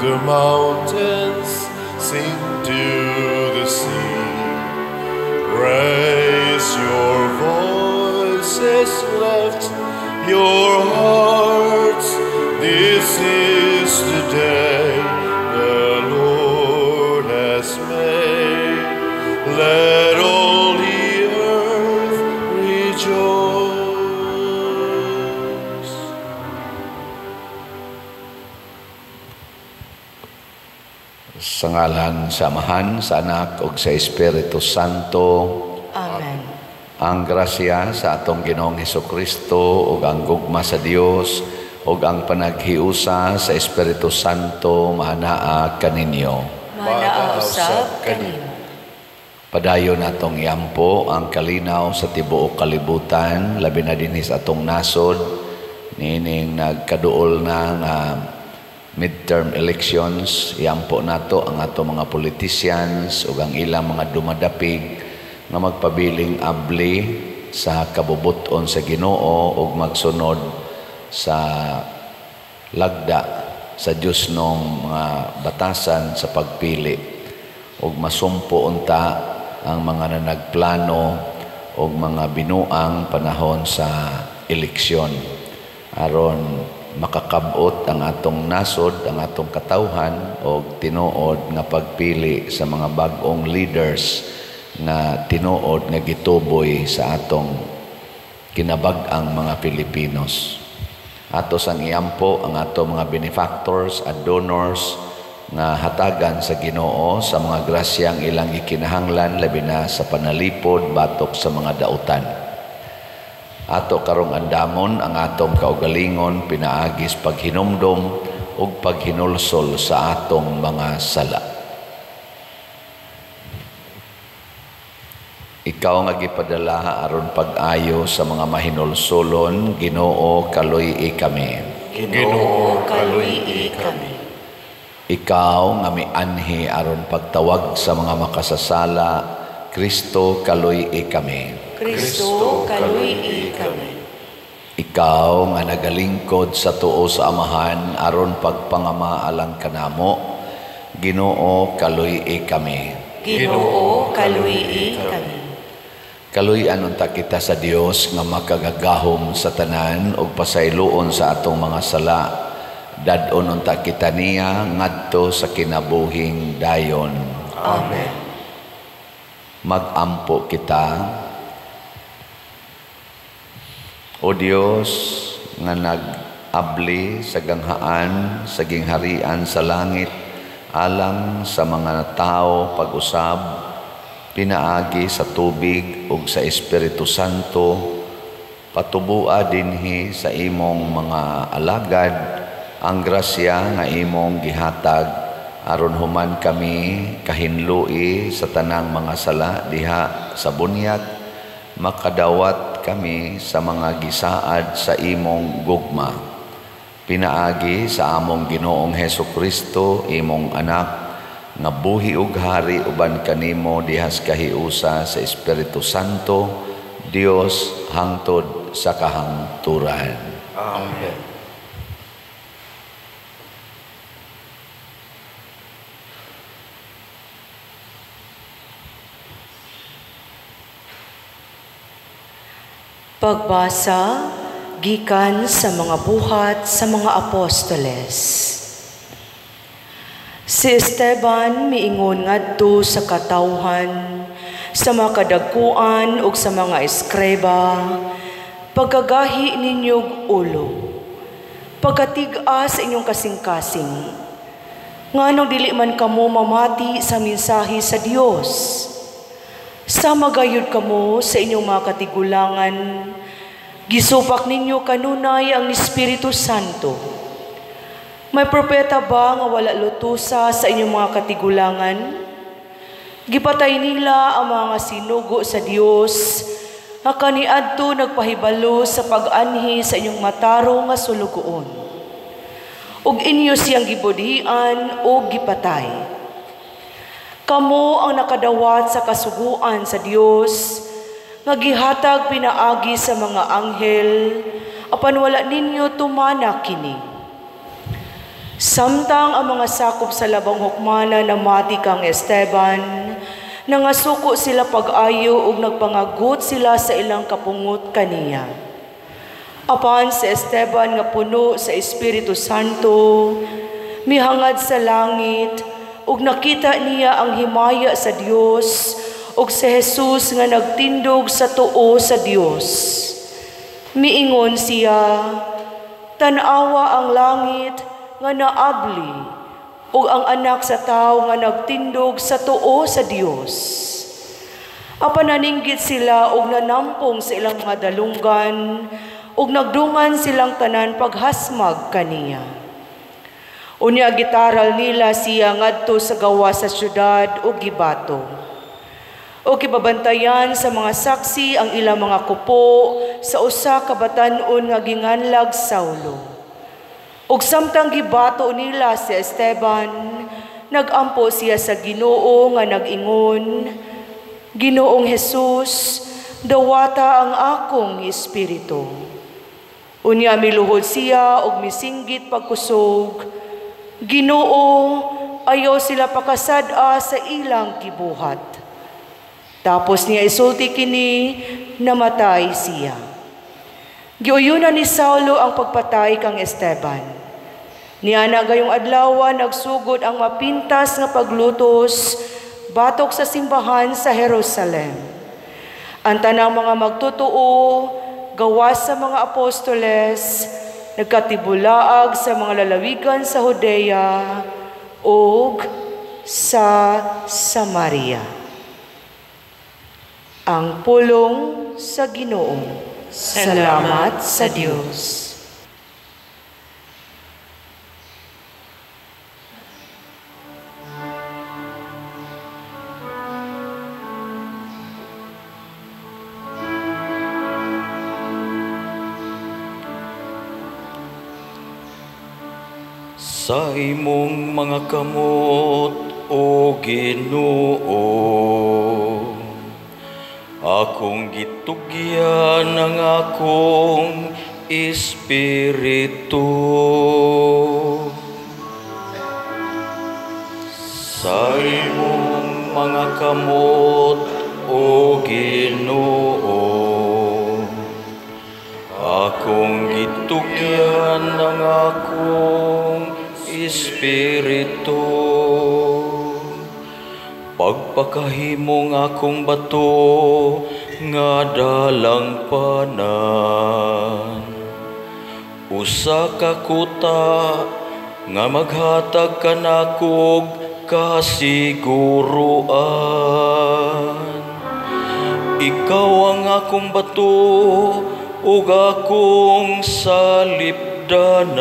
the mountains, sing to the sea. Raise your voices, lift your hearts. This is the day the Lord has made. Let all the earth rejoice. Sa ngalan sa Amahan, sa Anak ug sa Espiritu Santo. Amen. Ang grasya sa atong Ginoong Hesukristo ug ang gugma sa Dios ug ang panaghiusa sa Espiritu Santo maanaa kaninyo. Maanaa usab kanimo. Padayon natong iampo ang kalinaw sa tibuok kalibutan, labi na dinhi sa atong nasod niining nagkaduol na nga midterm elections. Iampo nato ang atong mga politicians ug ang ilang mga dumadapig nga magpabiling abli sa kabubuton sa Ginoo ug magsunod sa lagda sa Dios nong mga batasan sa pagpili ug masumpo unta ang mga nanagplano ug mga binuang panahon sa eleksyon aron makakabot ang atong nasod, ang atong katawhan og tinuod nga pagpili sa mga bag-ong leaders nga tinuod nga gituboy sa atong kinabag-ang mga Pilipinos. Ato sang iampo ang atong mga benefactors at donors nga hatagan sa Ginoo sa mga grasyang ilang gikinahanglan, labi na sa panalipod batok sa mga dautan. Ato karong andamon ang atong kaugalingon pinaagis paghinumdom ug paghinulsol sa atong mga sala. Ikaw nga gipadala aron pag-ayo sa mga mahinulsolon, Ginoo, kaluy-i kami. Ginoo, kaluy-i kami. Ikaw nga mianhi aron pagtawag sa mga makasasala, Kristo, kaluy-i kami. Kristo, kaluy-i kami. Ikaw nga nagalingkod sa tuo sa Amahan aron pagpangama alang kanamo, Ginoo, kaluy-i kami. Ginoo, kaluy-i kami. Kaluy-an unta kita sa Dios nga makagagahom sa tanan ug pasayloon sa atong mga sala. Dad-on unta kita niya ngadto sa kinabuhing dayon. Amen. Mag-ampo kita. O Dios nga nag-abli sa ganghaan sa gingharian sa langit alang sa mga tao pag-usab pinaagi sa tubig ug sa Espiritu Santo, patubua dinhi sa imong mga alagad ang grasya nga imong gihatag aron human kami kahinlui sa tanang mga sala diha sa bunyag, makadawat kami sa mga gisaad sa imong gugma. Pinaagi sa among Ginoong Hesukristo, imong anak, nga buhi ug hari uban kanimo dihas kahiusa sa Espiritu Santo, Dios hangtod sa kahangturan. Amen. Pagbasa gikan sa mga buhat sa mga apostoles. Si Esteban miingon ngadto sa katawhan, sa mga kadagkuan ug sa mga eskriba, pagkagahi ninyog ulo, pagkatig-a sa inyong kasing-kasing, nganong dili man kamo mamati sa mensahe sa Dios. Sama gayud kamo sa inyong mga katigulangan, gisupak ninyo kanunay ang Espiritu Santo. May propeta ba nga wala lutusa sa inyong mga katigulangan? Gipatay nila ang mga sinugo sa Dios, nga kaniadto nagpahibalo sa pag-anhi sa inyong matarong nga sulugoon. Ug inyo siyang gibudhian o gipatay. Kamo ang nakadawat sa kasuguan sa Dios, nga gihatag pinaagi sa mga anghel, apan wala ninyo tumana kini. Samtang ang mga sakop sa labang hukmana namati kang Esteban, nangasuko sila pag-ayo ug nagpangagot sila sa ilang kapungot kaniya. Apan si Esteban nga puno sa Espiritu Santo, mihangad sa langit ug nakita niya ang himaya sa Dios ug si Jesus nga nagtindog sa tuo sa Dios. Miingon siya, "Tan-awa ang langit nga naabli ug ang anak sa tawo nga nagtindog sa tuo sa Dios." Apan naninggit sila ug nanampong sa ilang mga dalunggan ug nagdungan silang tanan paghasmag kaniya. Unya gitaral nila siya ngadto sa gawas sa syudad ug gibato. Ug gibabantayan sa mga saksi ang ilang mga kupo sa usa ka batan-on nga ginganlag Saulo. Ug samtang gibato nila si Esteban, nagampo siya sa Ginoo nga nag-ingon, "Ginoong Hesus, dawata ang akong espiritu." Unya miluhod siya ug misinggit pagkusog, "Ginoo, ayaw sila pakasad-a sa ilang gibuhat." Tapos niya isulti kini, namatay siya. Giuyunan ni Saulo ang pagpatay kang Esteban. Niana gayong adlaw nagsugod ang mapintas nga paglutos batok sa simbahan sa Jerusalem. Ang tanang mga magtotoo, gawas sa mga apostoles, nagkatibulaag sa mga lalawigan sa Judea ug sa Samaria. Ang pulong sa Ginoo. Salamat sa Dios. Sa imong mga kamot, o Ginoo, akong gitugyan ang akong espiritu. Sa imong mga kamot, o Ginoo, akong gitugyan ang akong espiritu. Pagpakahimong akong bato nga dalangpanan, usa ka kuta nga maghatag kanakog kasiguruan. Ikaw ang akong bato ug akong salipdanan.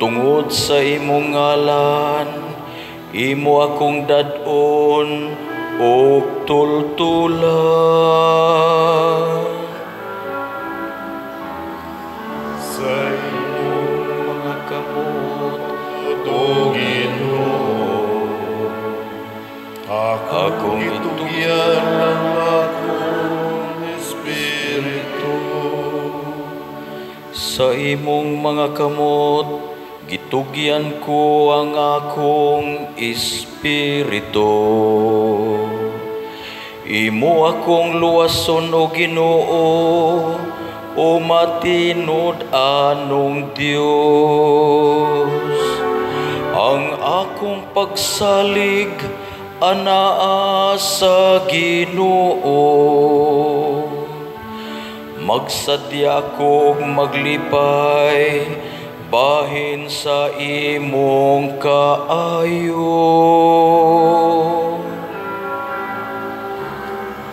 Tungod sa imong ngalan, imo akong dad-on og tultulan. Sa imong mga kamot, O Ginoo, akong itugyan ang akong espiritu. Sa imong mga kamot, gitugyan ko ang akong espiritu. Imo akong luwason, o Ginoo, o matinud-anong Dios. Ang akong pagsalig anaa sa Ginoo. Magsadya ko og maglipay bahin sa imong kaayo.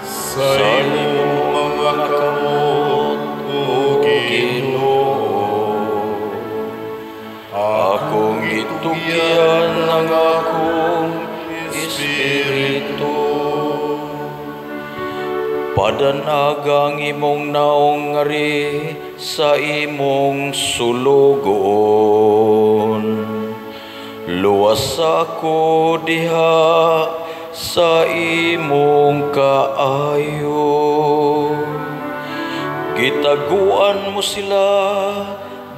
Sa imong mga kamot, o Ginoo, akong gitugyan ang akong espiritu. Padanag ang imong naong ngari sa imong sulugoon. Luwas ako diha sa imong kaayo. Gitaguan mo sila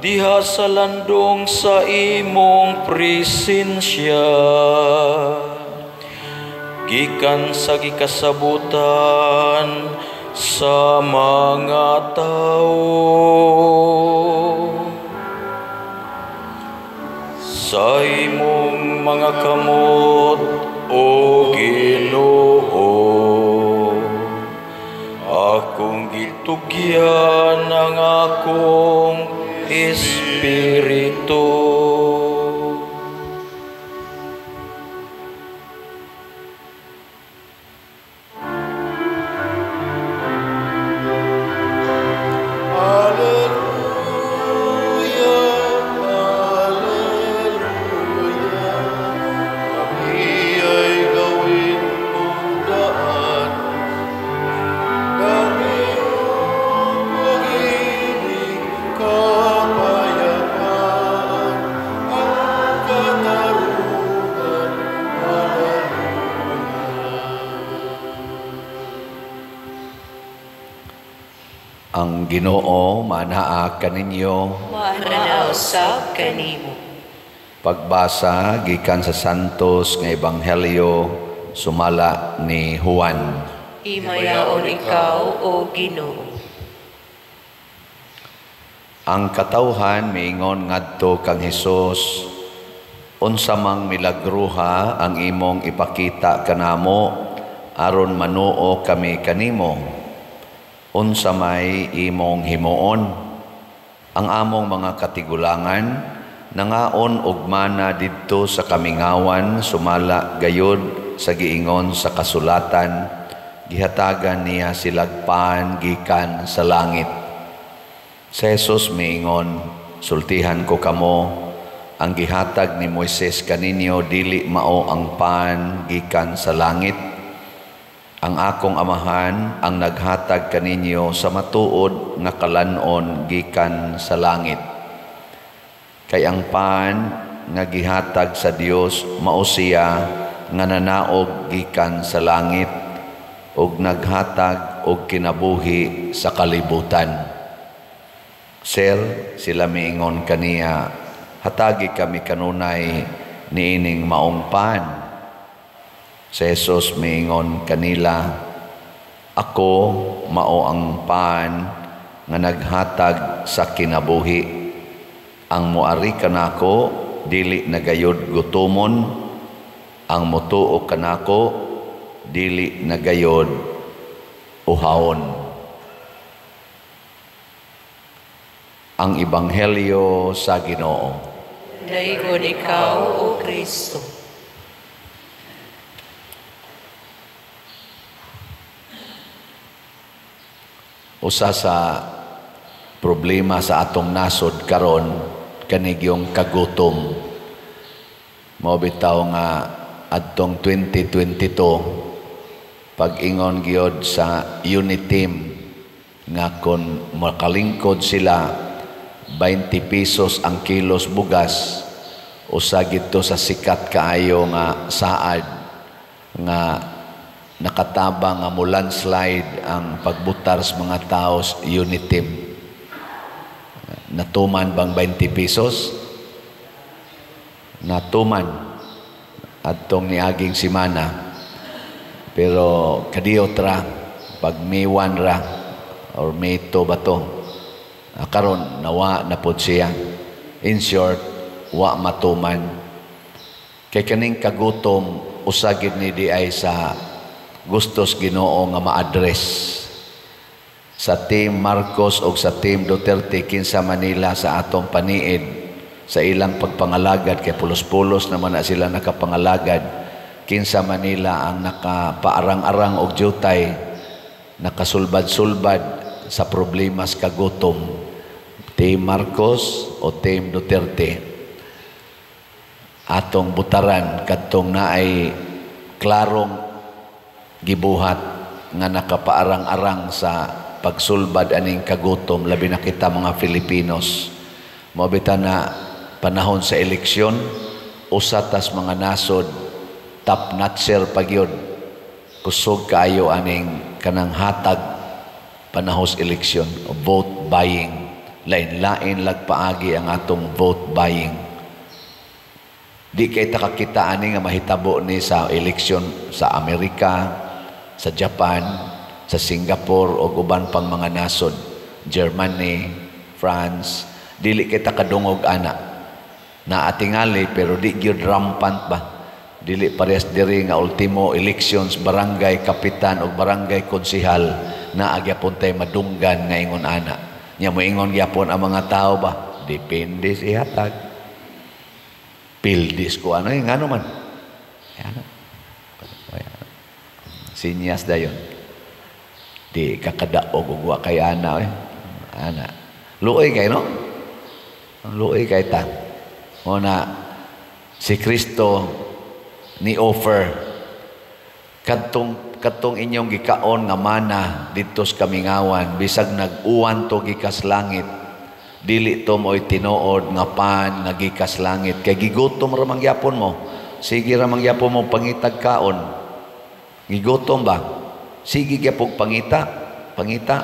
diha sa landong sa imong presensya. Gikan sa gikasabutan sa mga tao. Sa imong mga kamot, O Ginoo, akong gitugyan ang akong espiritu. Ang Ginoo manaa kaninyo, manaa usab kanimo. Pagbasa gikan sa Santos nga Ebanghelyo sumala ni Juan. Himayaon ikaw, o Ginoo. Ang katawhan miingon ngadto kang Hesus, unsa mang milagruha ang imong ipakita kanamo aron manuo kami kanimo? Unsa may imong himuon? Ang among mga katigulangan nangaon og mana didto sa kamingawan sumala gayod sa giingon sa kasulatan, gihatagan niya silagpan gikan sa langit. Si Jesus miingon, sultihan ko kamo, ang gihatag ni Moises kaninyo dili mao ang pan gikan sa langit. Ang akong amahan ang naghatag kaninyo sa matuod nga kalan-on gikan sa langit. Kay ang pan nga gihatag sa Dios mao siya nga nanaog gikan sa langit ug naghatag og kinabuhi sa kalibutan. Sir, sila miingon kaniya, hatagi kami kanunay niining maong pan. Si Jesus miingon kanila, ako mao ang pan nga naghatag sa kinabuhi. Ang moari kanako dili nagayod gutomon, ang motuo kanako dili nagayod uhawon. Ang Ebanghelyo sa Ginoo. Daigon ikaw, O Kristo. Usa sa problema sa atong nasod karon kanigyong kagutom. Mao bitaw nga adtong 2022 pag-ingon gyud sa Uniteam nga kon makalingkod sila 20 pesos ang kilos bugas, usa gidto sa sikat kaayo nga saad nga nakatabang nga mo landslide ang pagbutar sa mga tao sa Uniteam. Natuman bang 20 pesos? Natuman adtong niaging semana. Pero kadiyot ra pag May 1 ra or May 2 ba to? Karon nawa na pod siya. In short, wa matuman. Kay kaning kagutom usa gid ni di ay sa gustos Ginoo nga ma-address sa Team Marcos o sa Team Duterte kinsa Manila sa atong paniid sa ilang pagpangalagad, kay pulos-pulos naman na sila nakapangalagad, kinsa Manila ang nakapaarang-arang og jutay, nakasulbad-sulbad sa problemas kagutom, Team Marcos o Team Duterte. Atong butaran kadtong naay klarong gibuhat nga nakapaarang-arang sa pagsulbad aning kagutom, labi na kita mga Filipinos. Mao bitaw na panahon sa eleksyon, usa tas mga nasod top notcher pagyud, kusog kaayo aning kanang hatag panahon sa eleksyon, vote buying. Lain-lain lagpaagi ang atong vote buying. Di kay ta kakita ani nga mahitabo ni sa eleksyon sa Amerika, sa Japan, sa Singapore o uban pang mga nasod, Germany, France, dili kay ta kadungog ana. Naatingali pero di gyud rampant ba. Dili parehas diri nga ultimo elections barangay kapitan o barangay konsihal naa gyapon tay madunggan nga ingon ana. Nya moingon gyapon ang mga tao ba, depende sa ihatag. Pildis ko ano eh, ngano man. Ano? Sinyas dayon. Di kakadaog og wa kay ana eh. Ana. Luoy kay no? Luoy kay ta. O na si Kristo ni offer kadtong kadtong inyong gikaon nga mana didto sa kamingawan, bisag nag-uwan to gikas langit, dili to mo'y tinuod nga pan nga gikas langit, kay gigutom ra man gyapon mo, sige ra man gyapon mo pangitag kaon. Gigutom ba, sige gyapon pangita pangita.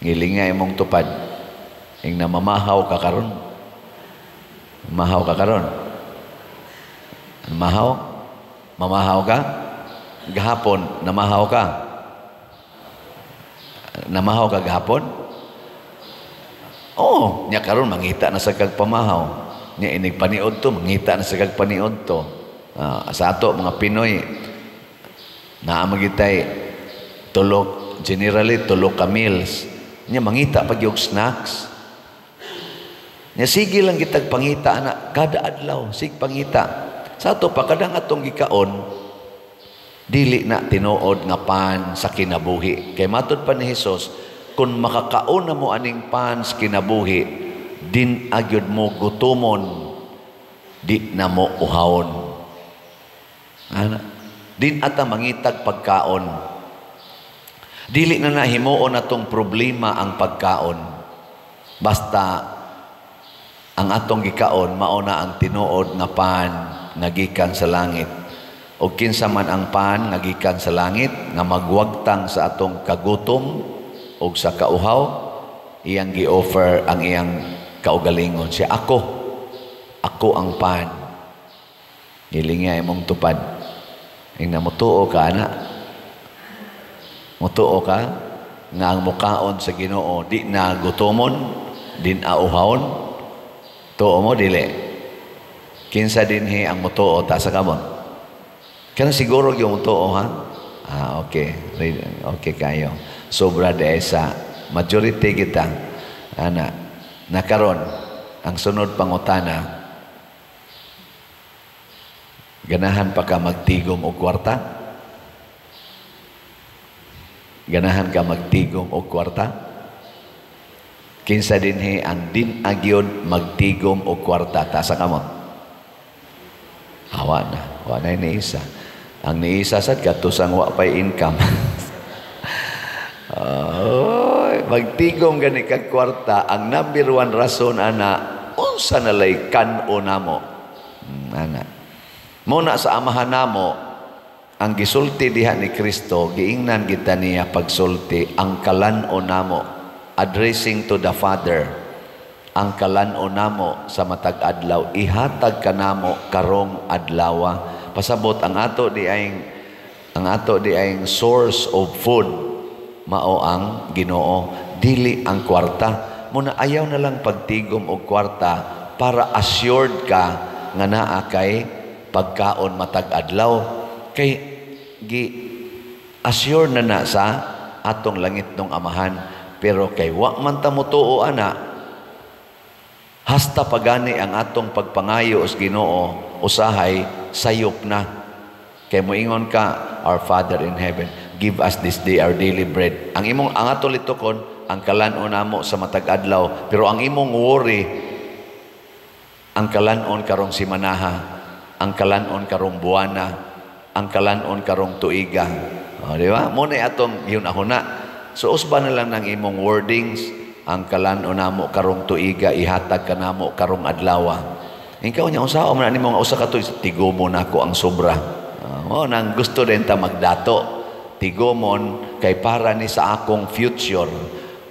Ngilinga imong tupad ing namamahaw ka karon. Mahaw ka karon? Mahaw? Mamahaw ka? Gahapon, namahaw ka? Namahaw ka gahapon? Oo, nya karon mangita na sa kag pamahaw. Nya inig paniod to, mangita na sa kag paniod to. Sa ato mga Pinoy, naa magitay tulok, generally tulo ka meals. Nya mangita pag yung snacks. Nya sige lang kitag pangita ana kada adlaw, sig pangita. Sa ato pa kadang atong gikaon dili na tinuod nga pan sa kinabuhi. Kay matud pa ni Hesus, kung makakaon na mo aning pan sa kinabuhi, din agyod mo gutomon, di na mo uhawon. Ana, din ata mangitag pagkaon. Dili na nahimuon atong problema ang pagkaon. Basta ang atong gikaon mao na ang tinuod nga pan nga gikan sa langit. O kinsa man ang pan nga gikan sa langit nga magwagtang sa atong kagutom o sa kauhaw, iyang gi-offer ang iyang kaugalingon. Siya, ako, ako ang pan. Gilinga imong tupad. Ing namutuo ka, ana. Mutuo ka nga ang mukaon sa Ginoo di na gutomon, di na uhawon. Tuo mo dili. Kinsa dinhi ang mutuo ta sa kamot? Kana siguro yung mutuo ha? Ah, okay. Okay kayo. Sobra de sa majority kita. Ana, nakaron ang sunod pangutana, ganahan pa ka magtigom og kwarta? Ganahan ka magtigom og kwarta? Kinsa dinhi ang din agyod magtigom og kwarta? Taas kamot. Awa na. Wa na ni isa. Ang niisa sad katusang wa pay income. Oy, magtigom gani kag kwarta, ang number one rason ana, unsa na lay kan-o namo. Ana. Muna sa amahan namo, ang gisulti diha ni Kristo, giingnan kita niya pagsulti, ang kalan-o namo, addressing to the Father, ang kalan-o namo sa matag adlaw, ihatag kanamo karong adlawa. Pasabot ang ato di ay source of food mao ang Ginoo, dili ang kwarta. Muna ayaw na lang pagtigom og kwarta para assured ka nga naa kay pagkaon matag adlaw, kay gi assure na na sa atong langit nung amahan. Pero kay wa man ta motuo ana, hasta pagani ang atong pagpangayo sa Ginoo usahay sayop na. Kay moingon ka, "Our Father in heaven, give us this day our daily bread." Ang imong ang ato litukon ang kalan-on namo sa matag adlaw, pero ang imong worry ang kalan-on karong simanaha, ang kalan-on karong buwana, ang kalan-on karong tuiga. O, di ba? Mo na atong yun ako na. So usba na lang ng imong wordings, ang kalan-on namo karong tuiga ihatag kanamo karong adlawa. Ikaw niya usa man nimo nga usa ka tuig tigomon nako ang sobra. Mo nang gusto din ta magdato. Tigomon kay para ni sa akong future.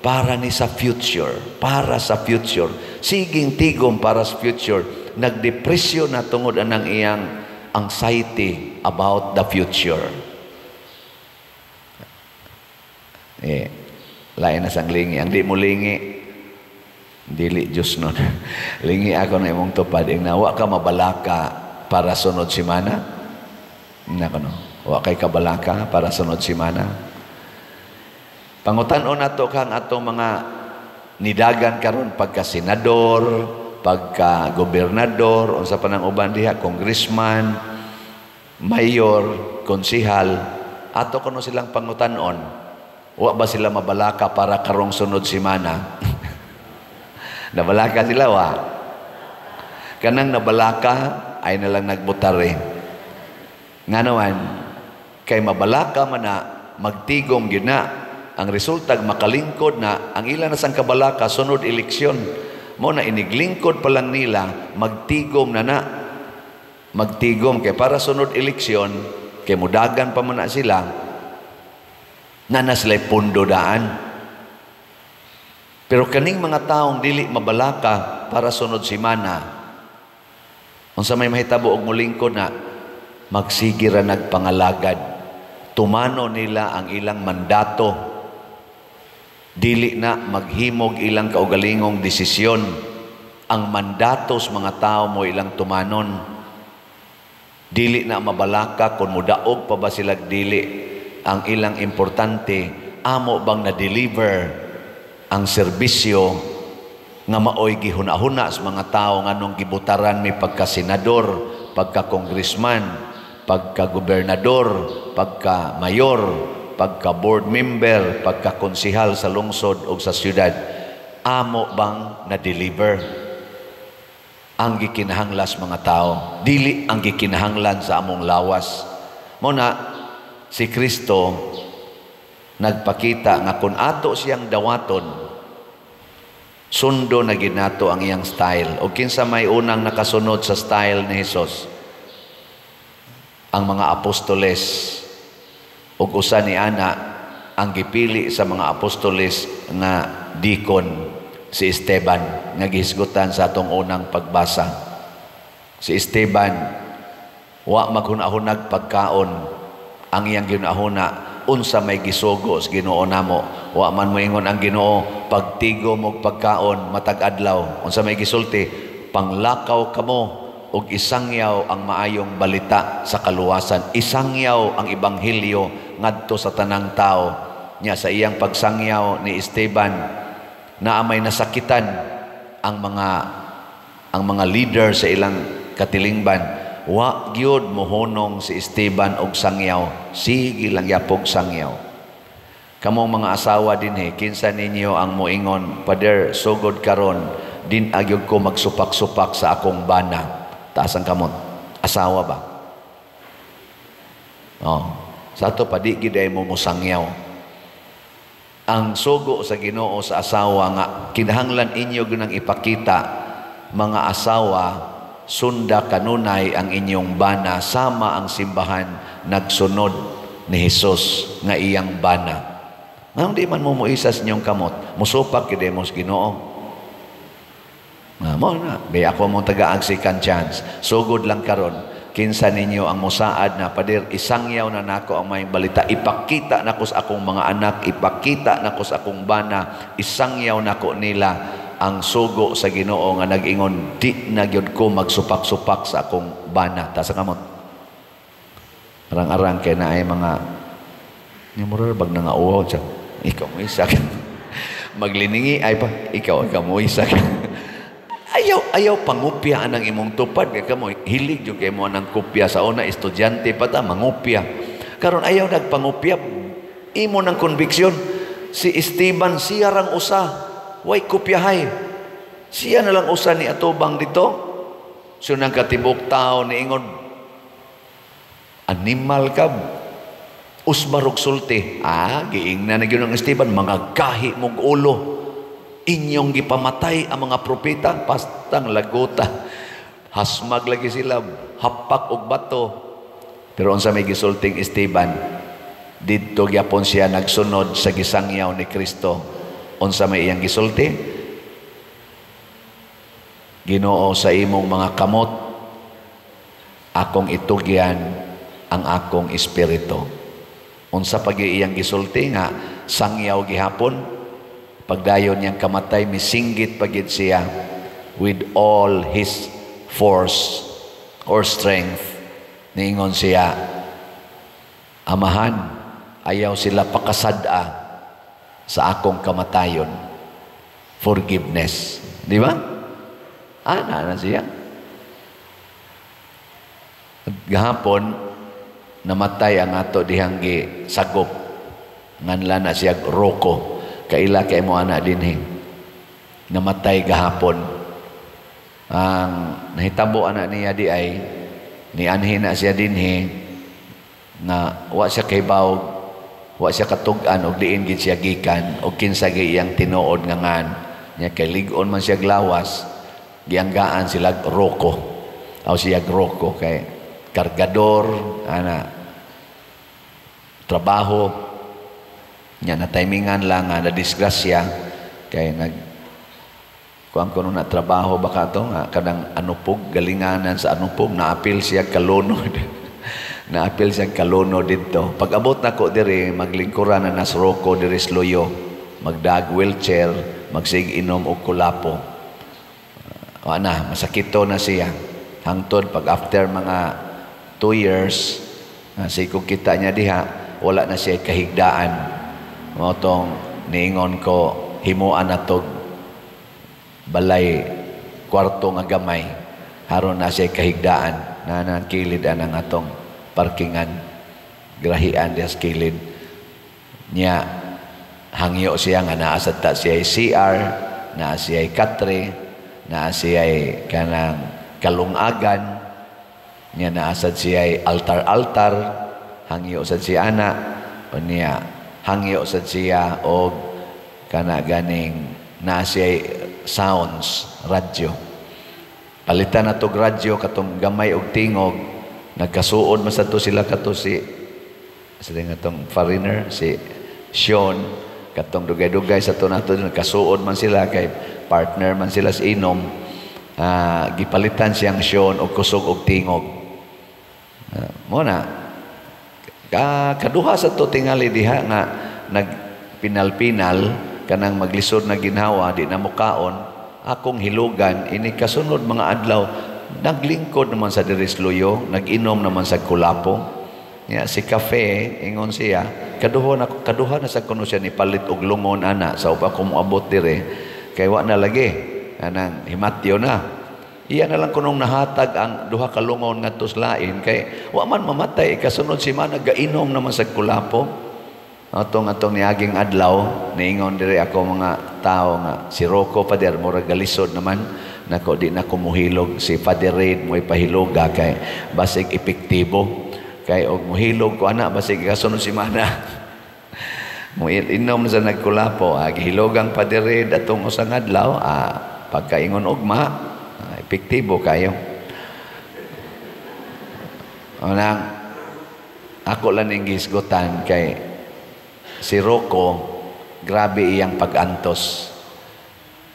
Para ni sa future, para sa future. Siging tigom para sa future. Nagdepresyon na tungod anang iyang anxiety about the future. Eh, lain na sang lingi. Ang di mo lingi, dili Diyos nun. Lingi ako na imong tupad. Ing wa ka mabalaka para sunod simana. Nako no. Wa kay kabalaka para sunod simana. Pangutan-on nato kang atong mga nidagan karon pagka senador, pagka gobernador, unsa pa nang uban diha, congressman, mayor, konsihal, ato kuno silang pangutan-on. Wa ba sila mabalaka para karong sunod simana? Nabalaka sila wa. Kanang nabalaka ay nalang nagbutare. Nga naman kay mabalaka man na magtigom gyud na ang resulta makalingkod na ang ilan na sang kabalaka sunod eleksyon mo na iniglingkod pa lang nila magtigom na na magtigom kay para sunod eleksyon kay mudagan pa man na sila na na sila'y pundo daan. Pero kaning mga taong dili mabalaka para sunod simana, unsa may mahitabo og molingkod na magsige ra nagpangalagad. Tumano nila ang ilang mandato. Dili na maghimog ilang kaugalingong desisyon. Ang mandato sa mga tao mo ilang tumanon. Dili na mabalaka kung mudaog pa ba sila dili. Ang ilang importante, amo bang na-deliver ang serbisyo nga maoy gihuna-huna sa mga tao nganong gibutaran mi pagka-senador, pagka-congressman, pagka-gobernador, pagka-mayor, pagka-board member, pagka-konsihal sa lungsod o sa syudad. Amo bang na-deliver ang gikinahanglan mga tao? Dili ang gikinahanglan sa among lawas. Mo na si Kristo nagpakita nga kung ato siyang dawaton, sundo na ginato ang iyang style. O kinsa may unang nakasunod sa style ni Hesus? Ang mga apostoles. Ug usa ni ana ang gipili sa mga apostoles nga dikon, si Esteban, nga gihisgutan sa atong unang pagbasa. Si Esteban wa maghuna-hunag pagkaon. Ang iyang ginahuna unsa may gisugo sa Ginoo namo. Wa man moingon ang Ginoo pagtigom og pagkaon matag adlaw. Unsa may gisulti, panglakaw kamo og isangyaw ang maayong balita sa kaluwasan. Isangyaw ang ebanghelyo ngadto sa tanang tao. Nya sa iyang pagsangyaw ni Esteban, naa may nasakitan ang mga leader sa ilang katilingban. Wa gyud mohunong si Esteban og sangyaw, sige lang yapog sangyaw. Kamong mga asawa dinhi, kinsa ninyo ang moingon, "Pader, sugod karon din agyod ko magsupak-supak sa akong bana"? Taas ang kamot. Asawa ba? Oh, sa ato pa di gid ay mo mosangyaw. Ang sugo sa Ginoo sa asawa nga kinahanglan inyo ginang ipakita, mga asawa, sunda kanunay ang inyong bana sama ang simbahan nagsunod ni Hesus nga iyang bana. Nganong di man mo moisa sa inyong kamot, musupak gid mo sa Ginoo. Mo na, be ako mong tagaag second chance. Sugod lang karon, kinsa ninyo ang musaad na, "Pader, isangyaw na nako ang may balita, ipakita nako sa akong mga anak, ipakita nako sa akong bana, isangyaw nako nila ang sugo sa Ginoo nga nag-ingon, di na gyud ko magsupak-supak sa akong bana." Ta sa kamot. Arang-arang kay naay mga ni mura bag na nga uwaw siya. Ikaw mo isa. Magliningi ay pa ikaw ikaw mo isa. Ayaw ayaw pangupya anang imong tupad kay kamo hilig jud kay mo anang kopya. Sa una estudyante pa ta mangupya. Karon ayaw nagpangupya, imo nang konbiksyon. Si Esteban siya rang usa, way kopyahay. Siya na lang usa ni atubang dito. So nang katibok tao niingon, "Animal ka, usbarog sulti." Ah, giingna na gyud ang Esteban, "Mga gahi mog ulo, inyong gipamatay ang mga propeta." Pastang lagota, hasmag lagi sila, hapak og bato. Pero unsa may gisulting Esteban? Didto gyapon siya nagsunod sa gisangyaw ni Kristo. Unsa may iyang gisulti? Ginoo, sa imong mga kamot akong itugyan ang akong espiritu. Unsa pa gyud iyang gisulti nga sangyaw gihapon? Pagdayon niyang kamatay, misinggit pa gyud siya with all his force or strength. Niingon siya, "Amahan, ayaw sila pakasad-a sa akong kamatayon." Forgiveness. Di ba? Ana na siya. Gahapon, namatay ang ato dihang gi sagop. Nganlan na siya Rocco. Kaila kay mo ana dinhi. Namatay gahapon. Ang nahitabo ana niya di ay nianhi na siya dinhi na wa siya kahibaw, wa siya katug-an og diin gid siya gikan og kinsa gi iyang tinuod nga ngan niya, kay lig-on man siya glawas. Gianggaan sila Rocco aw siya Rocco kay kargador ana trabaho niya. Na timingan lang nga na disgrasya kay nag kuan kuno na trabaho baka to nga kanang anupog, galinganan sa anupog. Naapil siya kalunod, naapil siya kalunod didto. Pag abot nako diri, maglingkuran na nas Rocco diri sa Luyo, magdag wheelchair, magsig inom og kulapo. Wa na masakito na siya hangtod pag after mga 2 years, uh, kita niya diha, wala na siya kahigdaan. Mao tong niingon ko, himuan na tog balay, kwarto nga gamay, haron na siya kahigdaan na nang kilid anang atong parkingan, grahian diya sa kilid niya. Hangyo siya nga naa sad ta siya CR, naa siya katre, naa siya kanang kalungagan niya, naa sad siya altar-altar. Hangyo sad siya ana unya, hangyo sad siya og kana ganing naa siya sounds, radyo. Palitan na tog radyo katong gamay og tingog. Nagkasuod man sad to sila kato si sila nga tong foreigner, si Sean, katong dugay-dugay sa to nato. Nagkasuod man sila kay partner man sila sa inom. Gipalitan siyang Sean og kusog og tingog. Mo na ka kaduha sa to tingali diha nga nagpinal-pinal kanang maglisod na ginhawa, di na mukaon. Akong hilugan ini kasunod mga adlaw, naglingkod naman sa diri sa Luyo, nag-inom naman sa kulapo ya. Si Cafe, ingon siya, kaduha na, kaduha na sa kuno siya ni palit og lungon ana sa upa ko moabot dire kay wa na lagi anang himatyo na. Iya na lang kunong nahatag ang duha ka lungon ngadto sa lain kay wa man mamatay. Kasunod si mana gainom naman sa kulapo. Atong atong niaging adlaw, niingon diri ako mga tao nga si Rocco, Father, mura galisod naman nako, di na kumuhilog. Si Father Reid mo'y pahiloga kay basig epektibo, kay og muhilog ko ana, basig kasunod si mana mo inom sa nagkulapo. Gihilogang Father Reid atong usang adlaw, pagkaingon ugma, epektibo kayo. Unang ako lang ning gisgutan kay si Rocco, grabe iyang pag-antos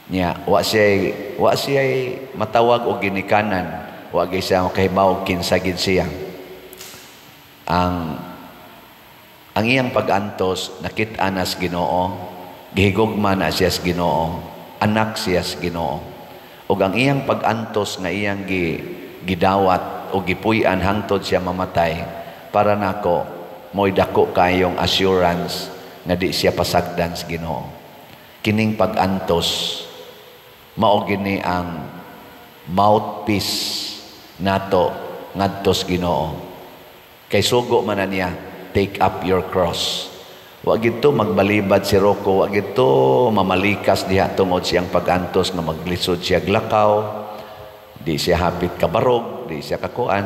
niya. Wa siya matawag og ginikanan, wa gyud siya kahibaw kinsa gid siya. Ang iyang pag-antos nakit-an na sa Ginoo, gihigugma na siya sa Ginoo, anak siya sa Ginoo. Ug ang iyang pag-antos nga iyang gidawat o gipuy-an hangtod siya mamatay, para nako mo'y dako kayong assurance nga di siya pasagdan sa Ginoo. Kining pag-antos mao gini ang mouthpiece nato ngadto sa Ginoo. Kay sugo man na niya, "Take up your cross." Wa gito magbalibad si Rocco, wa gito mamalikas diha tungod siyang pag-antos nga maglisod siya glakaw, di siya hapit kabarog, di siya kakuan.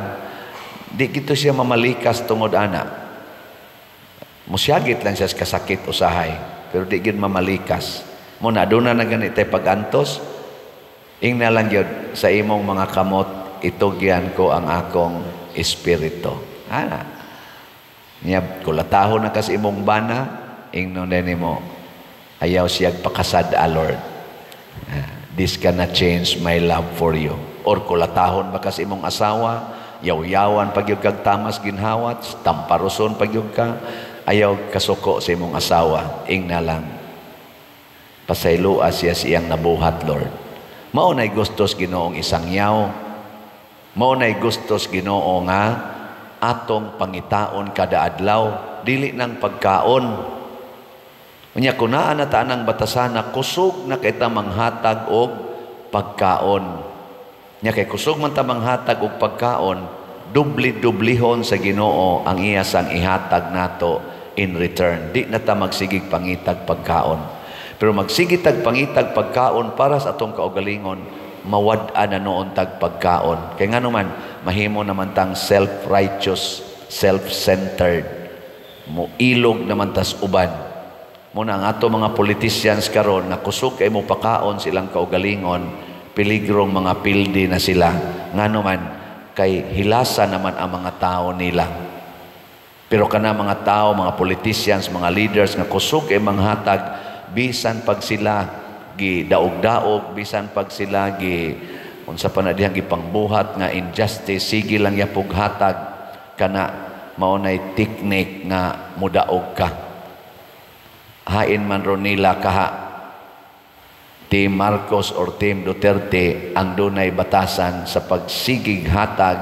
Di gito siya mamalikas tungod ana. Musyagit lang siya sa kasakit usahay, pero di gid mamalikas. Mo na doon na ganit tay pag-antos, ingna lang gyud, "Sa imong mga kamot itugyan ko ang akong espiritu." Ana. Niya kulatahon na kas imong bana, ingnon nimo. Ayaw siyag pakasad-a, Lord. This cannot change my love for you. Or kulatahon ba ka sa imong asawa, yaw-yawan pagyud kag tamas ginhawat, tamparuson pagyud ka, ayaw kasuko sa imong asawa, ingna lang. Pasayloa siya sa iyang nabuhat, Lord. Mao na'y gustos Ginoong isangyaw. Mao na'y gustos Ginoo nga atong pangitaon kada adlaw, dili nang pagkaon. Unya kun naa na ta anang batasana, kusog na kita manghatag og pagkaon. Nya kay kusog man ta manghatag og pagkaon, dubli-dublihon sa Ginoo ang iya sang ihatag nato in return. Di na ta magsigig pangitag pagkaon. Pero magsige tag pangitag pagkaon para sa atong kaugalingon, mawad-an na noon tag pagkaon. Kay ngano man, mahimo naman tang self-righteous, self-centered. Muilog naman tas uban. Muna ang ato mga politicians karon nga kusog kay mo pakaon silang kaugalingon, piligrong mga pildi na sila. Ngano man, kay hilasa naman ang mga tao nila. Pero kana mga tao, mga politicians, mga leaders nga kusog kay manghatag, bisan pag sila gi daog-daog, bisan pag sila gi unsa pa na dihang gipangbuhat nga injustice, sige lang yapog hatag, kana mao nay teknik nga mudaog ka. Hain man ron nila kaha Team Marcos or Team Duterte ang dunay batasan sa pagsigig hatag,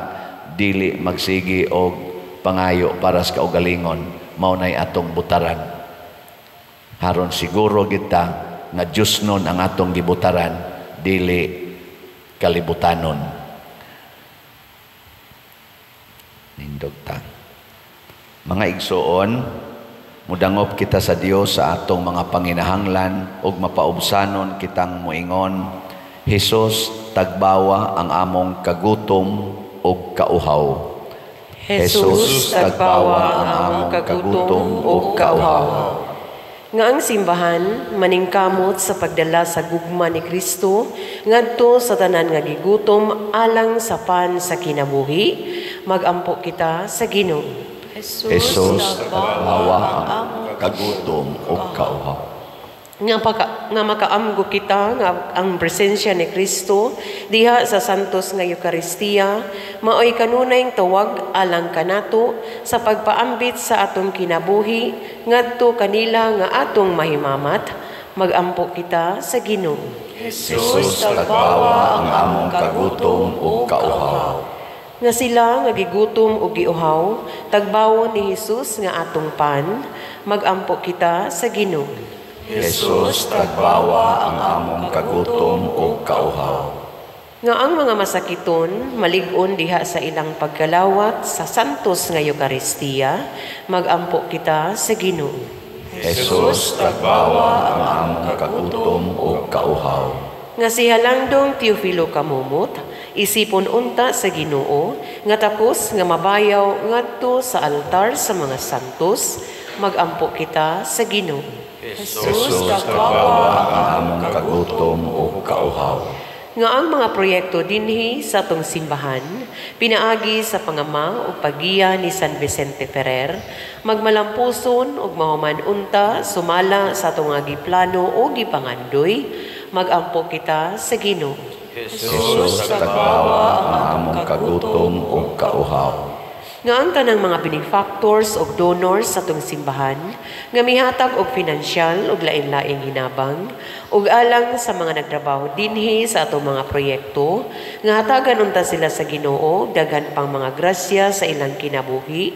dili magsigi og pangayo para sa kaugalingon, mao nay atong butaran. Haron siguro kita nga Diyos nun ang atong gibutaran, dili kalibutanon. Nindog ta. Mga igsoon, mudangop kita sa Dios sa atong mga panginahanglan ug mapaubsanon kitang moingon, Hesus, tagbawa ang among kagutom ug kauhaw. Hesus, tagbawa ang among kagutom ug kauhaw. Nga ang simbahan maningkamot sa pagdala sa gugma ni Kristo ngadto sa tanan nga gigutom alang sa pan sa kinabuhi, magampo kita sa Ginoo. Hesus, tagbawa ang kagutom ug kauhaw. Nga makaamgo kita nga ang presensya ni Kristo diha sa Santos nga Eukaristiya maoy kanunayng tawag alang kanato sa pagpaambit sa atong kinabuhi ngadto kanila nga atong mahimamat, magampo kita sa Ginoo. Hesus, tagbawa ang among kagutom ug kauhaw. Nga sila nga gigutom ug giuhaw, tagbawon ni Hesus nga atong pan, magampo kita sa Ginoo. Hesus, tagbawa ang among kagutom ug kauhaw. Nga ang mga masakiton malig-on diha sa ilang pagkalawat sa Santos nga Eukaristiya, magampo kita sa Ginoo. Hesus, tagbawa ang among kagutom ug kauhaw. Nga si Halandong Teofilo Kamumot, isipon unta sa Ginoo, nga takos nga mabayaw ngadto sa altar sa mga santos, magampo kita sa Ginoo. Hesus, tagbawa ang among kagutom ug kauhaw. Nga ang mga proyekto dinhi sa atong simbahan, pinaagi sa pangama ug paggiya ni San Vicente Ferrer, magmalampuson ug mahuman unta sumala sa atong giplano o gipangandoy, magampo kita sa Ginoo. Hesus, tagbawa ang among kagutom ug kauhaw. Nga ang tanang mga benefactors ug donors sa atong simbahan nga mihatag og pinansyal ug lain-laing hinabang ug alang sa mga nagtrabaho dinhi sa atong mga proyekto nga hatagan unta sila sa Ginoo daghan pang mga grasya sa ilang kinabuhi,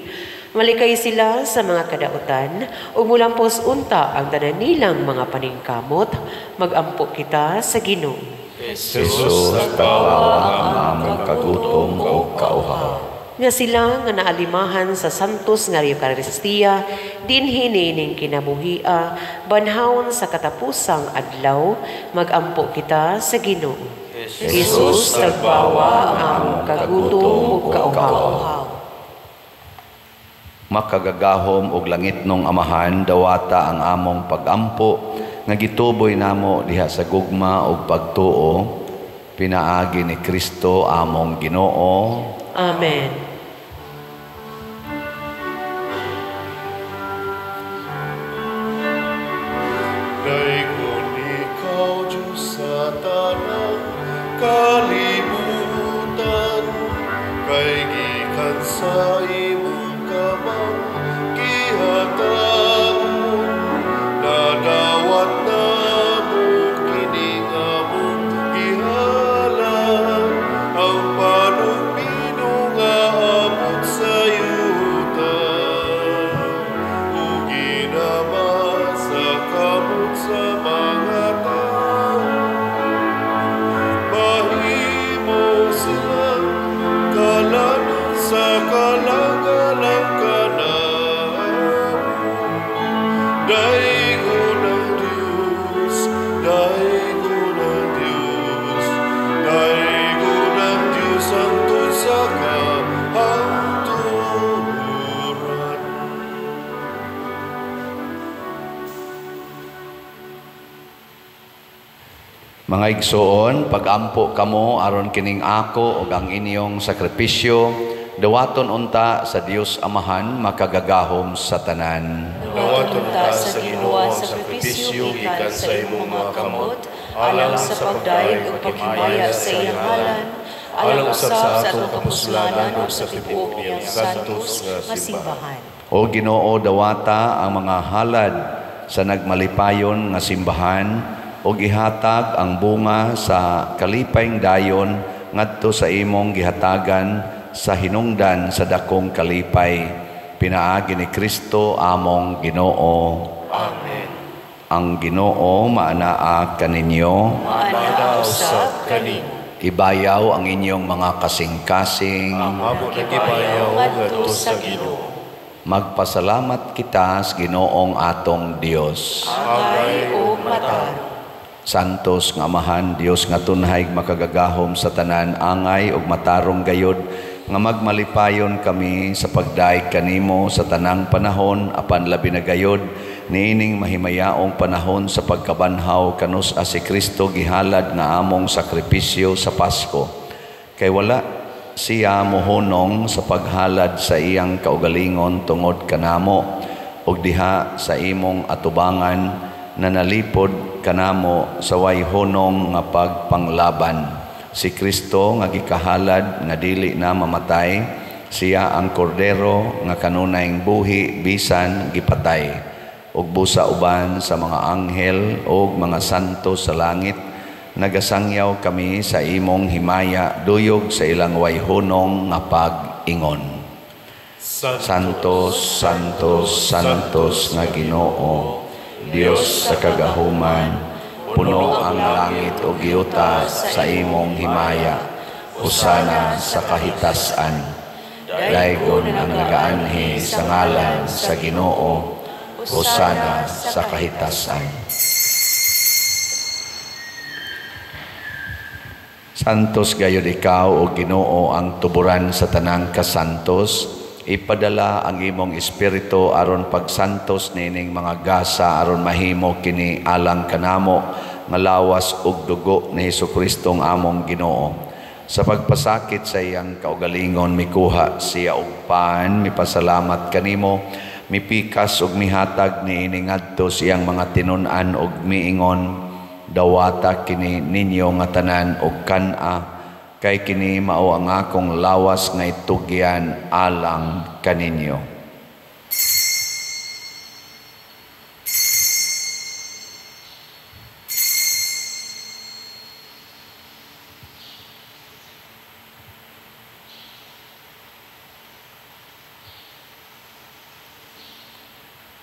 malikay sila sa mga kadautan ug mulampos unta ang tanan nilang mga paningkamot, magampo kita sa Ginoo. Hesus, tagbawa ang among kagutom ug kauhaw. Nga sila nga naalimahan sa Santos nga Eukaristiya dinhi niining kinabuhia banhawon sa katapusang adlaw, magampo kita sa Ginoo. Hesus, tagbawa ang among kagutom ug kauhaw. Makagagahom og langitnong Amahan, dawata ang among pagampo nga gituboy namo diha sa gugma ug pagtuo, pinaagi ni Kristo among Ginoo. Amen. Kay Kalibutan, kay gikan sa imong kamang gihatagon, nadawat namo kini nga among gihalad, ang panugbido nga abot sa yuta, ug ginama sa kamot sa mga tao. Mahimo silang kalanon sa kalagalang kanamo. Daygon ang Diyos, daygon ang Diyos, daygon ang Diyos hangtod sa kahangturan. Mga igsoon, pagampo kamo aron kining ako ug ang inyong sakripisyo dawaton unta sa Dios Amahan makagagahom sa tanan. Dawaton ta sa Ginoo ang sakripisyo gikan sa imong mga kamot, alang sa pagdayeg ug paghimaya sa iyang ngalan, alang usab sa atong kapuslanan ug sa tibuok niyang santos nga simbahan. O Ginoo, dawata ang mga halad sa nagmalipayon nga simbahan ug ihatag ang bunga sa kalipayng dayon ngadto sa imong gihatagan sa hinungdan sa dakong kalipay, pinaagi ni Kristo among Ginoo. Amen. Ang Ginoo maanaa kaninyo. Maanaa usab kanimo. Ibayaw ang inyong mga kasing-kasing. Amo nagibayaw ngadto sa Ginoo. Magpasalamat kita sa Ginoong atong Dios. Angay ug matarong. Santos nga Amahan, Dios nga tunhay makagagahom sa tanan, angay ug matarong gayod nga magmalipayon kami sa pagdaig kanimo sa tanang panahon, apan labi na gayod niining mahimayaong panahon sa pagkabanhaw kanus-a si Kristo gihalad nga among sakripisyo sa Pasko. Kay wala siya mohunong sa paghalad sa iyang kaugalingon tungod kanamo, ug diha sa imong atubangan na nalipod kanamo sa way hunong nga pagpanglaban. Si Kristo nga gikahalad nga dili na mamatay, siya ang kordero nga kanunayng buhi bisan gipatay. Ug busa uban sa mga anghel ug mga santo sa langit, nagasangyaw kami sa imong himaya duyog sa ilang way hunong nga pag-ingon. Santos, Santos, Santos nga Ginoo, Dios sa kagahuman, puno ang langit ug yuta sa imong himaya. Hosana sa kahitasan. Daygon ang nagaanhi sa ngalan sa Ginoo. Hosana sa kahitasan. Santos gayud ikaw o Ginoo ang tuburan sa tanang kasantos. Ipadala ang imong espiritu aron pagsantos nining mga gasa aron mahimo kini alang kanamo nga lawas ug dugo ni Hesukristo ang among Ginoo. Sa pagpasakit sa iyang kaugalingon mikuha siya og pan, mipasalamat kanimo, mipikas ug mihatag niini ngadto sa iyang mga tinun-an ug miingon, dawata kini ninyo nga tanan og kan-a, kay kini mao ang akong lawas nga itugyan alang kaninyo.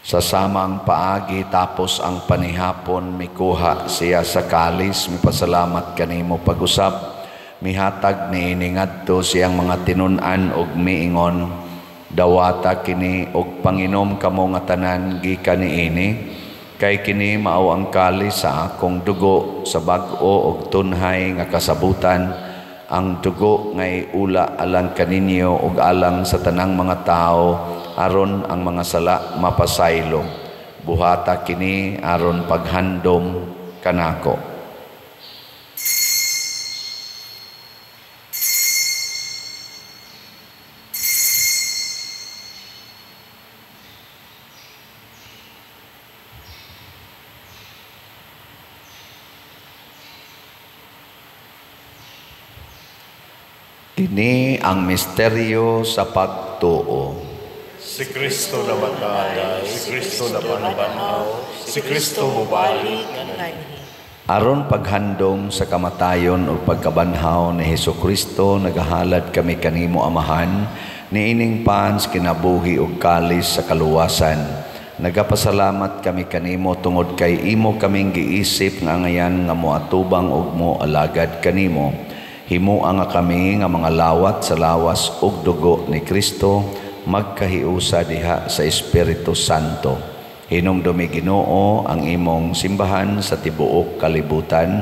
Sa samang paagi tapos ang panihapon, mikuha siya sa kalis, mipasalamat kanimo pag-usap, mihatag niini ngadto siyang mga tinun-an og miingon, dawata kini og panginom kamo nga tanan gikan niini, kay kini mao ang kalis sa akong dugo sa bag-o og tunhay nga kasabutan, ang dugo nga iula alang kaninyo ug alang sa tanang mga tawo aron ang mga sala mapasaylo. Buhata kini aron paghandom kanako. Kini ang misteryo sa pagtuo. Si Kristo namatay, si Kristo nabanhaw, si Kristo mubalik nganhi. Aron paghandom sa kamatayon ug pagkabanhaw ni Hesukristo, nagahalad kami kanimo, Amahan, niining pans kinabuhi ug kalis sa kaluwasan. Nagapasalamat kami kanimo tungod kay imo kaming giisip nga angayan nga moatubang ug moalagad kanimo. Himoa nga kami nga mga lawat sa lawas ug dugo ni Kristo magkahiusa diha sa Espiritu Santo. Hinumdumi, Ginoo, ang imong simbahan sa tibuok kalibutan.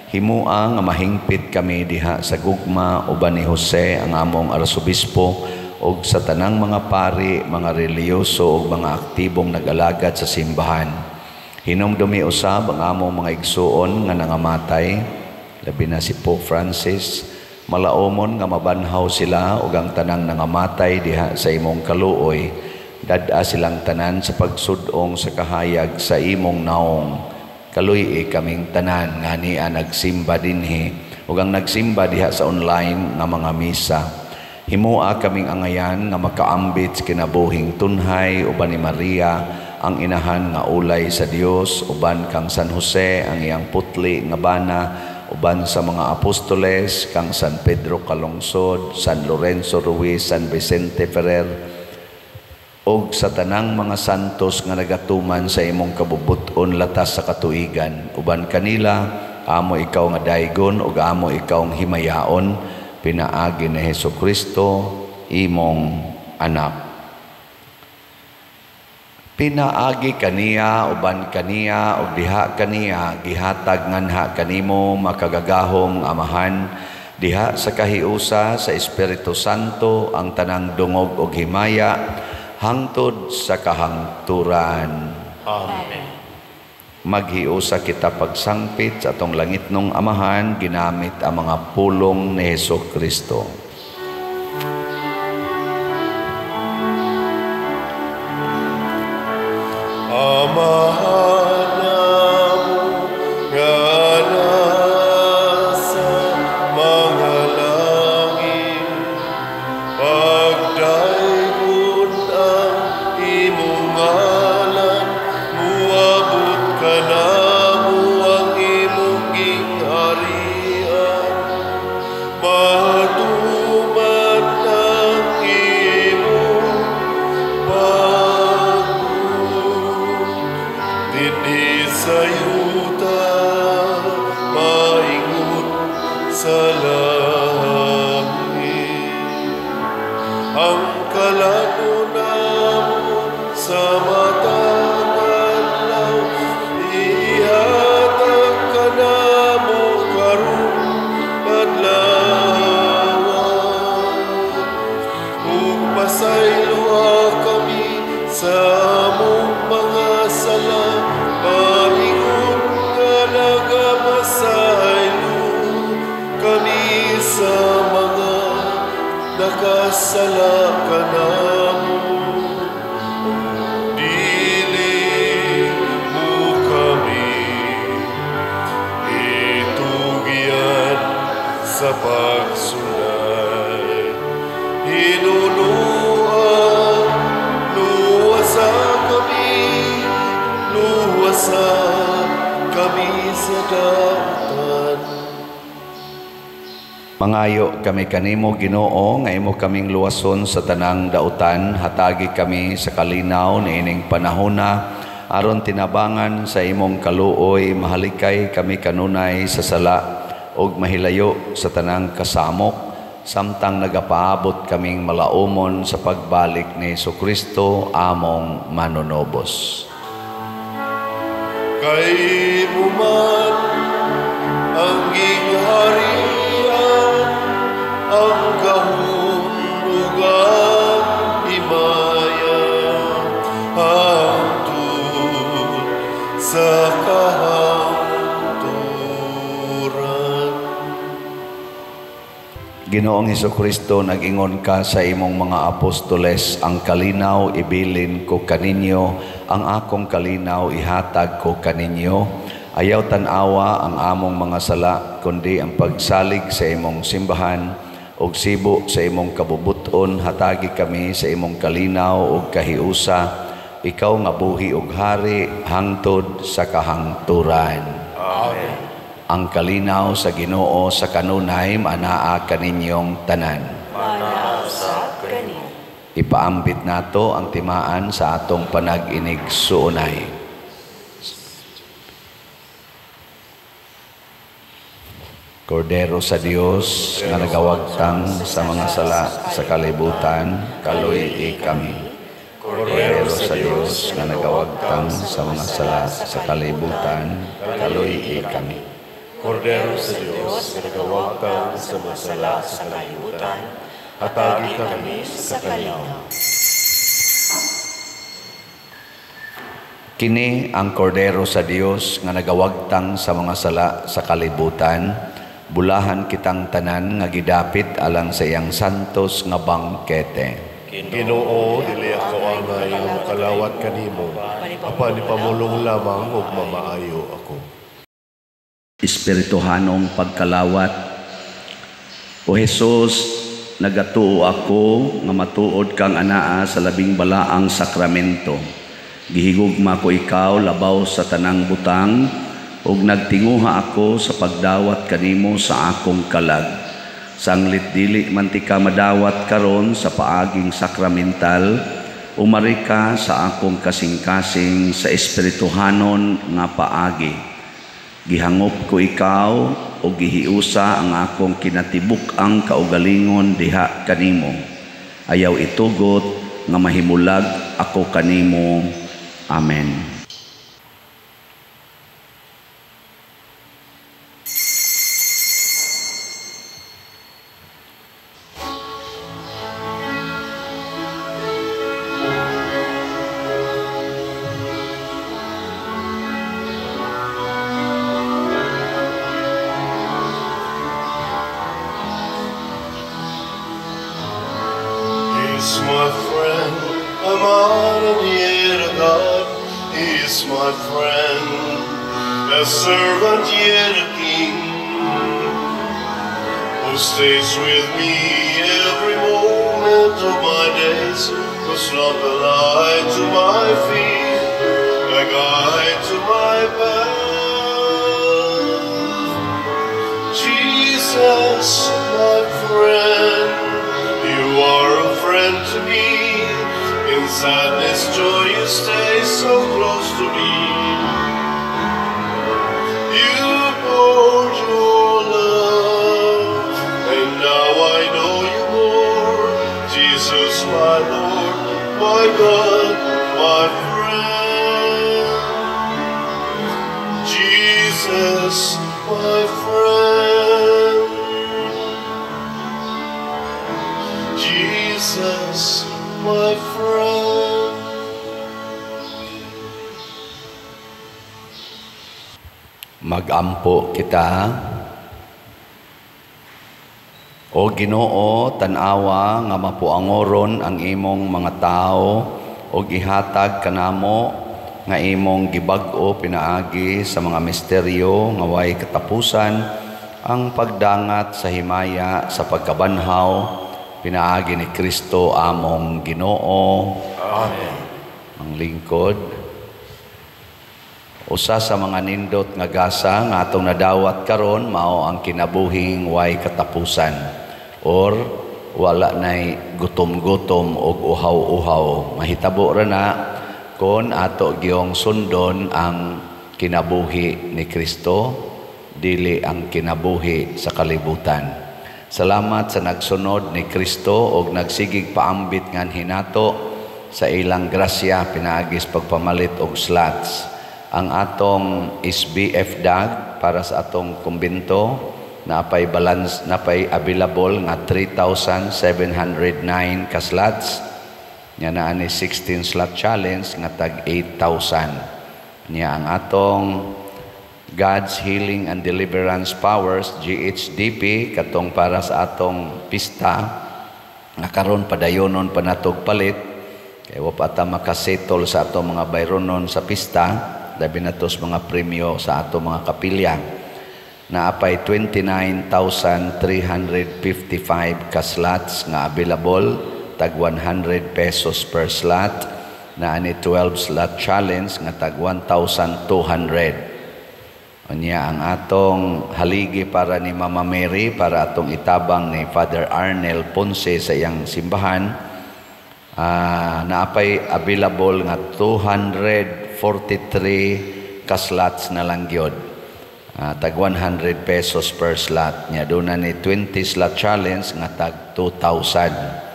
Himoa nga mahingpit kami diha sa gugma uban ni Jose ang among arsobispo ug sa tanang mga pari, mga relihiyoso ug mga aktibong nag-alagad sa simbahan. Hinumdumi usab ang among mga igsuon nga nangamatay, labi na si Pope Francis, malaumon nga mabanhaw sila ug ang tanang nangamatay diha sa imong kaluoy. Dad-a silang tanan sa pagsudong sa kahayag sa imong naong. Kaluy-i kaming tanan nga ania nagsimba dinhi ug ang nagsimba diha sa online nga mga misa. Himoa kaming angayan nga makaambit sa kinabuhing tunhay uban ni Maria ang inahan nga ulay sa Dios, uban kang San Jose ang iyang putli nga bana, uban sa mga apostoles kang San Pedro Calungsod, San Lorenzo Ruiz, San Vicente Ferrer, ug sa tanang mga santos nga nagatuman sa imong kabubut-on latas sa katuigan. Uban kanila, amo ikaw nga daygon ug amo ikaw ang himayaon, pinaagi ni Hesukristo imong anak. Pinaagi kaniya, uban kaniya, ug diha kaniya, gihatag nganha kanimo makagagahom nga Amahan, diha sa kahiusa sa Espiritu Santo ang tanang dungog ug himaya hangtod sa kahangturan. Amen. Maghiusa kita pagsangpit sa atong langitnong Amahan ginamit ang mga pulong ni Hesukristo. Amahan namo nga nasa mga langit, pagdaygon ang imong ngalan, muabot kanamo ang imong gingharian, matuman ang imong pagbuot dinhi sa yuta, maingon sa langit. Ang kalano namo sa matag adlaw, ihatag kanamo karong adlaw. Ug pasayloa kami sa among mga sala, paingon nga nagapasaylo kami sa mga nakasala kanamo. Dili mo kami itugyan sa pagsulay. Hinunua, luwasa kami, luwasa kami sa dautan. Mangayo kami kanimo, Ginoo, nga imo kaming luwason sa tanang dautan, hatagi kami sa kalinaw niining panahona, aron tinabangan sa imong kaluoy, mahalikay kami kanunay sa sala ug mahilayo sa tanang kasamok, samtang nagapaabot kaming malaumon sa pagbalik ni Hesukristo among manunobos. Kay mo man ang gingharian, ang gahom ug ang himaya, hangtod sa kahangturan. Ginoong Hesukristo, nag-ingon ka sa imong mga apostoles, ang kalinaw ibilin ko kaninyo, ang akong kalinaw ihatag ko kaninyo. Ayaw tan-awa ang among mga sala, kundi ang pagsalig sa imong simbahan, Ug sibo sa imong kabubuton, hatagi kami sa imong kalinaw ug kahiusa, ikaw nga buhi ug hari hangtod sa kahangturan. Amen. Ang kalinaw sa Ginoo sa kanunay anaa kaninyong tanan. Manaa usab kanimo. Ipaambit nato ang timaan sa atong panag-inig-suunay. Kordero sa Dios nga nagawagtang sa mga sala sa kalibutan, kaluy-i kami. Kordero sa Dios nga nagawagtang sa mga sala sa kalibutan, kaluy-i kami. Kordero sa Dios nga nagawagtang sa mga sala sa kalibutan, hatagi kami sa kalinaw. Kini ang Kordero sa Dios nga nagawagtang sa mga sala sa kalibutan, bulahan kitang tanan nga gidapit alang sa iyang santos nga bangkete. Ginoo, dili ako angay nga makalawat kanimo, apan ipamulong lamang ug mamaayo ako. Espirituhanong pagkalawat. O Hesus, nagatuo ako nga matuod kang anaa sa labing balaang sakramento. Gihigugma ko ikaw labaw sa tanang butang, ug nagtinguha ako sa pagdawat kanimo sa akong kalag. Sanglit dili man ti ka madawat karon sa paaging sakramental, umari ka sa akong kasing-kasing sa espirituhanon nga paagi. Gihangop ko ikaw ug gihiusa ang akong kinatibuk-ang kaugalingon diha kanimo. Ayaw itugot nga mahimulag ako kanimo. Amen. Magampo kita. O Ginoo, tan-awa nga mapuangoron ang imong mga tao og ihatag kanamo nga imong gibag-o pinaagi sa mga misteryo nga way katapusan ang pagdangat sa himaya sa pagkabanhaw pinaagi ni Kristo among Ginoo. Amen. Ang lingkod, usa sa mga nindot nga gasa nga atong nadawat karon mao ang kinabuhing way katapusan, or wala nay gutom-gutom og uhaw-uhaw. Mahitabo ra na kon ato giyong sundon ang kinabuhi ni Kristo, dili ang kinabuhi sa kalibutan. Salamat sa nagsunod ni Kristo og nagsigig paambit ngan hinato sa ilang grasya pinaagis pagpamalit og slots. Ang atong SBF DAG para sa atong kumbento napay balance, napay available nga 3,709 ka slots. Nya naa ni 16 slot challenge nga tag 8,000. Nya ang atong God's Healing and Deliverance Powers GHDP katong para sa atong pista nga karon padayonon pa natog palit kay wa pa ta makasettle sa atong mga bayronon sa pista, labi na tos mga premyo sa atong mga kapilya. Naapay 29,355 ka slots nga available, tag 100 pesos per slot. Naa ni 12 slot challenge nga tag 1,200. Unya ang atong haligi para ni Mama Mary, para atong itabang ni Father Arnel Ponce sa iyang simbahan, naapay available nga 243 ka slots na lang gyud. Tag 100 pesos per slot. Nya doon na ni 20 slot challenge nga tag 2,000.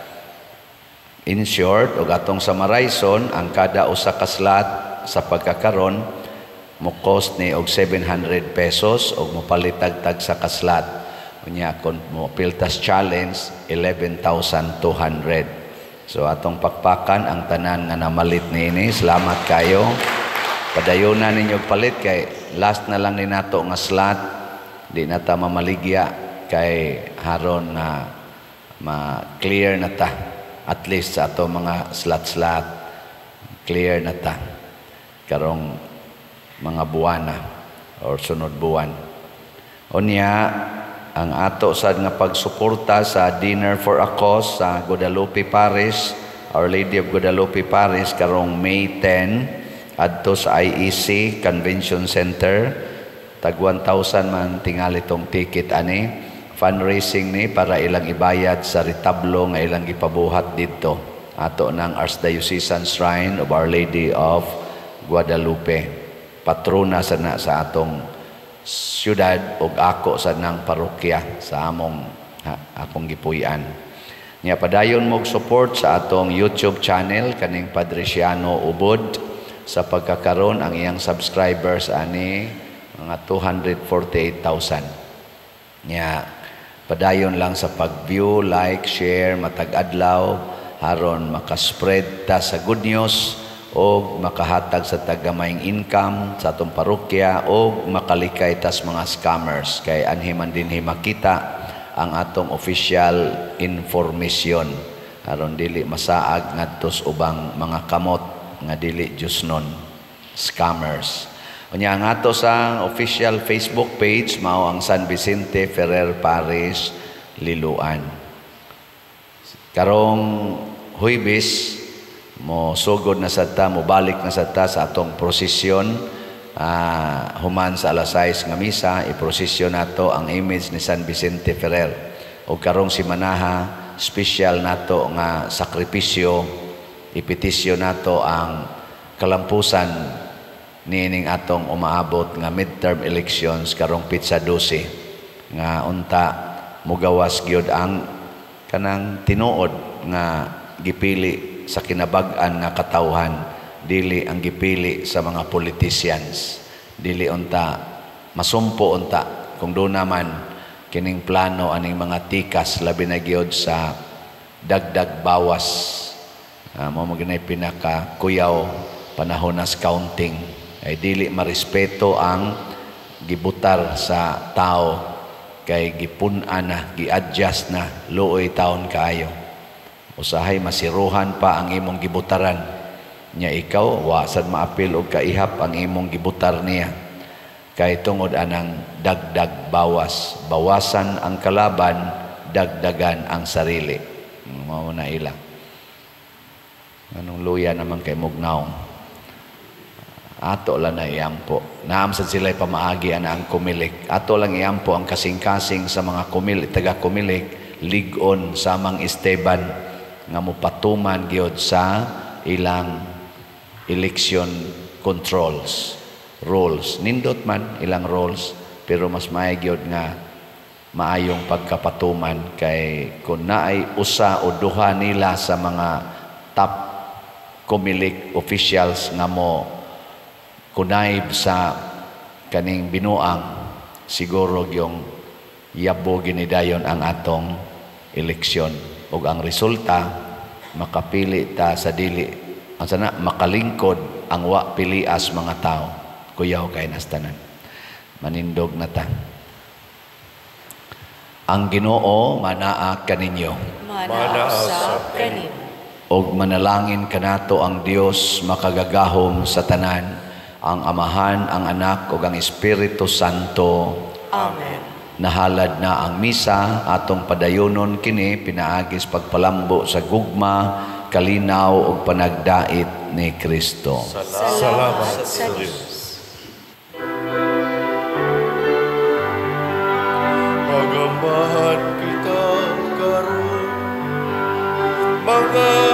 In short, og atong sa Marayson, ang kada usa ka slot sa pagkakaron mo cost ni og 700 pesos og mopalitag tag sa ka slot. Unya kon mo piltas challenge, 11,200. So atong pakpakan ang tanan nga namalit niini. Salamat kayo. Padayon na ninyo palit kay last na lang ni nato nga slot. Di na ta mamaligya kay haron na ma-clear na ta. At least sa ato mga slot-slot, clear na ta karong mga buwana or sunod buwan. Unya, ang ato sad nga pagsuporta sa Dinner for a Cause sa Guadalupe Parish, Our Lady of Guadalupe Parish, karong May 10 adto sa IEC Convention Center. Tag 1,000 man tingali tong ticket ani. Fundraising ni para ilang ibayad sa retablo nga ilang gipabuhat didto ato ng Archdiocesan Shrine of Our Lady of Guadalupe, patrona sa na sa atong syudad ug ako sa nang parokya sa among akong gipuy-an. Nya padayon mo support sa atong YouTube channel kaning Padre Siano Ubod. Sa pagkakaron, ang iyang subscribers ani mga 248,000. Nya padayon lang sa pag-view, like, share matag adlaw haron makaspread ta sa good news o makahatag sa tagamayng income sa atong parokya o makalikay tas mga scammers, kay anhi man dinhi makita ang atong official information aron dili masaag ngadto sa ubang mga kamot nga dili Diyosnon, scammers. Unya ang ato sa official Facebook page mao ang San Vicente Ferrer Parish, Liloan. Karong Huybes mo sugod na sad ta, mo balik na sad ta sa atong prosesyon. Human sa alas 6 nga misa, iprosesyon nato ang image ni San Vicente Ferrer. O karong simanaha, special nato nga sakripisyo, ipetisyo nato ang kalampusan niining atong umaabot nga midterm elections karong petsa 12, nga unta mugawas gyud ang kanang tinuod nga gipili sa kinabag-an nga katawhan, dili ang gipili sa mga politicians. Dili unta masumpo unta kung do naman kining plano aning mga tikas, labi na gyud sa dagdag bawas. Mao mo ginay pinaka kuyaw panahon nas counting ay dili marespeto ang gibutar sa tao kay gipun-an na, gi-adjust na luoy taon kaayo. Usahay masiruhan pa ang imong gibutaran nya, ikaw wa sad maapil og kaihap ang imong gibutar niya kay tungod anang dagdag bawas, bawasan ang kalaban, dagdagan ang sarili. Mao na ila. Anong luya naman kay mugnaong, ato lang na iampo. Naam sad sila pamaagi ana ang Comelec. Ato lang iampo ang kasing-kasing sa mga Comelec, taga Comelec, lig-on sa Mang Esteban nga mopatuman gyud sa ilang election controls rules. Nindot man ilang rules, pero mas maayo gyud nga maayong pagkapatuman, kay kung naay usa o duha nila sa mga top Comelec officials nga mo kunayb sa kaning binuang, siguro yung yabo ginidayon ang atong eleksyon ug ang resulta makapili ta sa dili ang sana makalingkod ang wa pilias mga tao. Kuyaw kay nastanan, manindog na ta. Ang Ginoo manaa kaninyo. Manaa usab kanimo. Og manalangin kanato ang Dios makagagahom sa tanan, ang Amahan, ang Anak ug ang Espiritu Santo. Amen. Nahalad na ang misa, atong padayonon kini pinaagi sa pagpalambo sa gugma, kalinaw ug panagdait ni Kristo. Salamat sa Dios. Pagambahan kita karon, mga